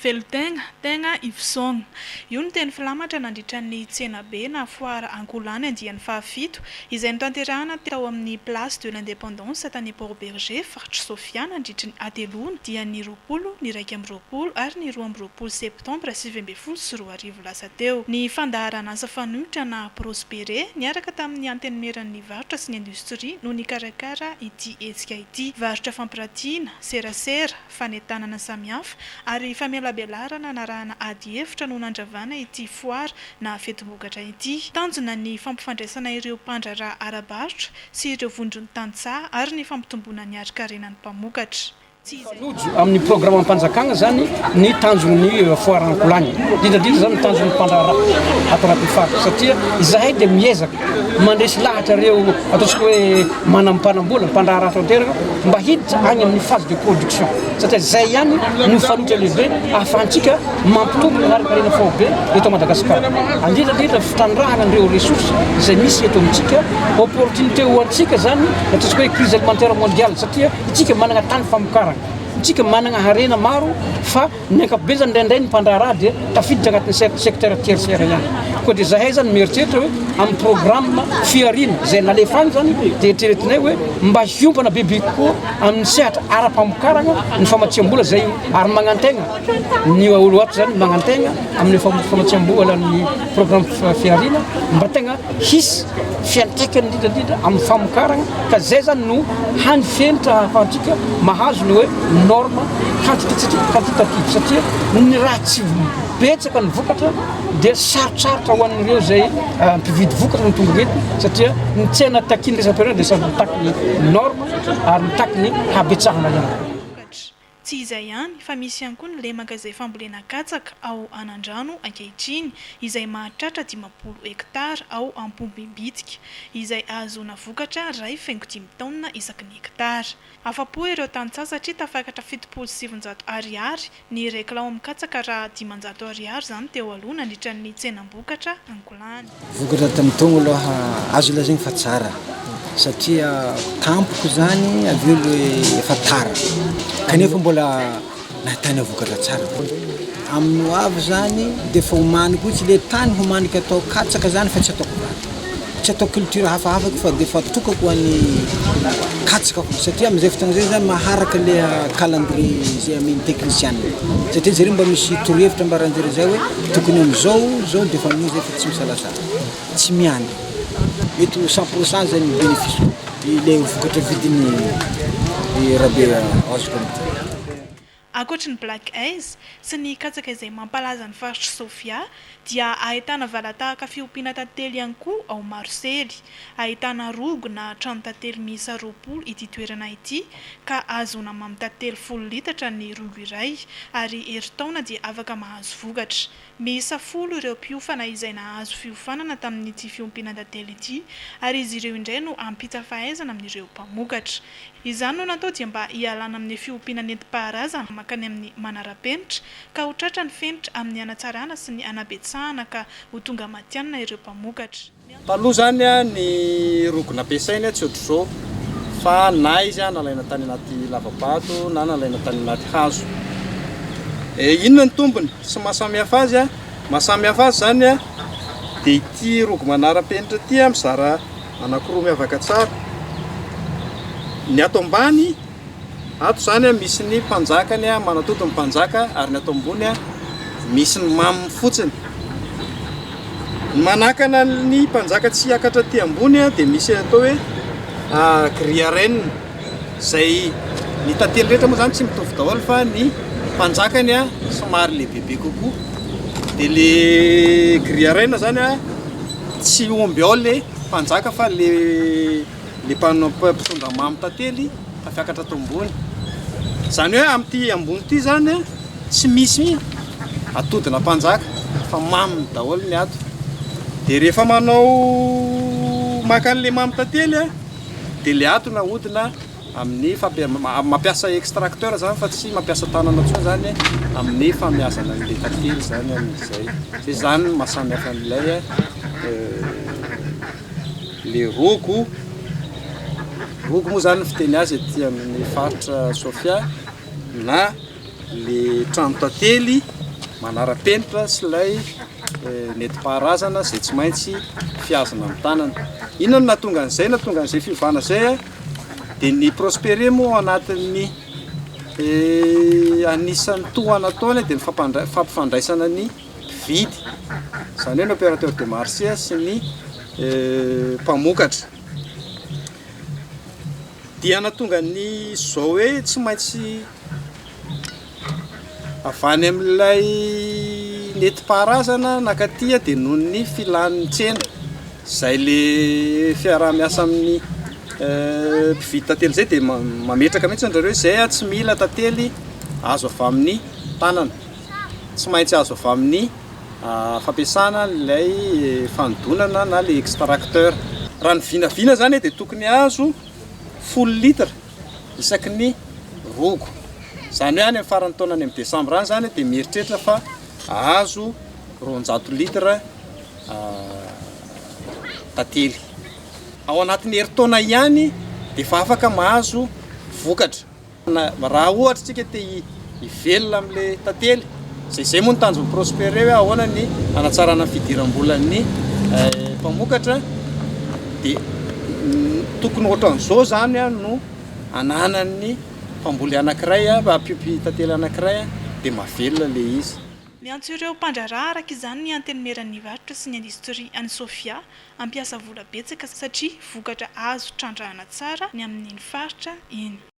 Velon-tegna, tegna ivosoagna. Io no teny filamatra nandritra ny tsenabe na foara Ankolany andiany fahafito izay notanterahana tao amin'ny Place de l'Indépendance tany Port Bergé, faritr'i Sofia nandritry ny hateloana dia ny 20, ny 21 ary ny 22 septambra 2019 lasa teo. Ny fandaharanasa fanoitra na Prospere niaraka tamin'ny Antenimieran'ny varotra sy ny indostria no nikarakara ity hetsika ity. Varotra fampiratiana, serasera, fanentanana samihafa ary famelabelarana narahana ady hevitra no nandravana ity foara na fetim-bokatra ity. Tanjona ny fampifandraisana ireo mpandraharaha ara-barotra sy ireo vondron'ny tantsaha ary ny fampitomboana ny harin-karenan'ny mpamokatra. Tsy izay. Mifanojo amin'ny programam-panjakana izany ny tanjon'ny foara Ankolany, indrindra indrindra izany ny tanjon'ny mpandraharaha ato anatin'ny faritra satria izahay dia miezaka mandresy lahatra ireo ataontsika hoe manam-panambola, mpandraharaha tanteraka mba hiditra any amin'ny phase de production satria izay ihany no fanoitra lehibe ahafahantsika mampitombo ny harin-karena faobe eto Madagasikara, indrindra indrindra fitrandrahana an'ireo ressources izay misy eto amintsika, opportunité ho antsika izany ataontsika hoe crise alimentaire mondiale satria isika manana tany famokarana, isika manana harena maro fa Ny ankapobeny zany indraindray ny mpandraharaha dia tafiditra anatin'ny secteur tertiaire ihany. Koa dia zahay zany mieritreritra hoe amin'ny programme fihariana izay nalefa any zany dia eritreretinay hoe mba hiompana bebe kokoa amin'ny sehatra ara-pamokarana ny famatsiam-bola izay ary magnantegna ny olo ato zany magnantegna amin'ny famatsiam-bola ny programme fihariana mba tegna hisy fiantraikany indrindra indrindra amin'ny famokarana ka zay zany no hany fenitra ahafahantsika mahazo ny hoe norme quantitative satria ny raha tsy betsaka ny vokatra dia sarotsarotra ho an'ireo izay mpividy vokatra no tonga eto satria ny tsena takian'ny iraisam-pirenena dia sady mitaky ny norme ary mitaky ny habetsahana ihany koa. Tsy izay ihany fa misy ihany koa ny lemaka izay fambolena katsaka ao Anandrano ankehitriny izay mahatratra 50 hektara ao Ampombibitika izay ahazoana vokatra 1,5 taonina isaky ny hektara. Afa-po ireo tantsaha satria tafakatra 970 ariary ny iray kilao amin'ny katsaka raha 500 ariary izany teo aloha nandritra ny tsenam-bokatra Ankolany. Vokatra tamin'ny taogno aloha azo lazaigny fa tsara satria tampoko zany avy eo le efa tara kanefa mbola nahitana vokatra tsara. Amin'ny ho avy zany de efa homaniko mihitsy le tany homaniko atao katsaka zany fa tsy ataoko vary, tsy atao culture hafahafa fa de efa atokako ho an'ny katsaka fogna satria am'zay fotoagna zay zany maharaka le calendrier zay amen'ny technicien satria zareo mba misy torohevitra ambaranjareo zay hoe tokony am'zao zao de efa amin'io zay fa tsy misalasala, tsy miandry, mety ho cent pour cent zany ny bénéfice ilay vokatra vidin'ny Rabe azoko amin'ity. Ankoatry ny Black Eyes sy ny katsaka izay mampalaza ny faritr'i Sofia dia ahitana valatahaka fiompiana tantely ihany koa ao Marosely. Ahitana rogo na tranon-tantely miisa 20 ity toerana ity ka ahazoana mamin-tantely folo litatra ny rogo iray ary herintaona dia afaka mahazo vokatra. Miisa folo ireo mpiofana izay nahazo fiofanana tamin'ity fiompiana tantely ity ary izy ireo indray no hampita fahaizana amin'ireo mpamokatra. Izany no natao dia mba hialana amin'ny fiompiana nentim-paharazana mankany amin'ny manara-penitra ka ho tratra ny fenitra amin'ny hanatsarana sy ny hanabetsahana ka ho tonga matihanina ireo mpamokatra. Taloha izany ny rogo nampiasaina tsy ohatr'izao fa na izy nalaina tany anaty lava-bato na nalaina tany anaty hazo. Inona ny tombony sy maha samy hafa azy? Maha samy hafa azy izany dia ity rogo manara-penitra ity mizara anankiroa miavaka tsara. Ny ato ambany, ato izany misy ny mpanjakany, manatody ny mpanjaka, ary ny ato ambony misy ny maminy fotsiny. Ny manakana ny mpanjaka tsy hiakatra aty ambony dia misy atao hoe grille à reine, izay ny tantely rehetra moa izany tsy mitovy daholo fa ny mpanjakany somary lehibebe kokoa. Dia le grille à reine izany tsy omby ao le mpanjaka fa le le mpanao mpitondra mamy tantely tafiakatra ato ambony. Izany hoe amin'ity ambony ity izany a, tsy misy atodina mpanjaka fa maminy daholo ny ato. Dia rehefa manao maka an'le mamy tantely a, dia le ato no ahodina amin'ny mampiasa extracteur zany fa tsy mampiasa tanana intsony zany amin'ny famiazana an'ilay tantely zany amin'izay. Zay zany no maha samy hafa an'ilay le rogo, rogo moa zany ny fiteny azy aty amin'ny faritra Sofia na. le trano tantely manara-penitra sy ilay nentim-paharazana izay tsy maintsy fihazana amin'ny tanana. Inona no nahatonga an'izay? Nahatonga an'izay fiovana izay dia ny Prospere moa ao anatin'ny anisan'ny tohana ataony dia ny fampifandraisana ny mpividy, izany hoe ny opérateur de marché sy ny mpamokatra. Dia nahatonga ny izao hoe tsy maintsy avy any amin'ilay nentim-paharazana nankaty dia noho ny filan'ny tsena, izay le fiaraha-miasa amin'ny mpividy tantely izay dia mametraka mihitsy zareo hoe izay tsy mila tantely azo avy amin'ny tanana, tsy maintsy azo avy amin'ny fampiasana ilay fanodonana na le extracteur. Raha ny vinavina zany dia tokony hahazo folo litre isaky ny rogo. Izany hoe any amin'ny faran'ny taona any amin'ny desambra any zany dia mieritreritra fa hahazo 200 litre tantely. Ao anatin'ny herintaona ihany dia efa afaka mahazo vokatra. Raha ohatra isika te hivelona amin'ilay tantely, izay izay moa ny tanjon'ny Prospere hoe ahoana ny hanatsarana ny fidiram-bolan'ny mpamokatra dia tokony ohatran'izao izany no ananan'ny mpamboly anankiray, mpiompy tantely anankiray dia mahavelona ilay izy. Miantso ireo mpandraharaha araka izany ny Antenimieran'ny Varotra sy ny Indostria any Sofia hampiasa vola betsaka satria vokatra azo trandrahana tsara ny amin'iny faritra iny.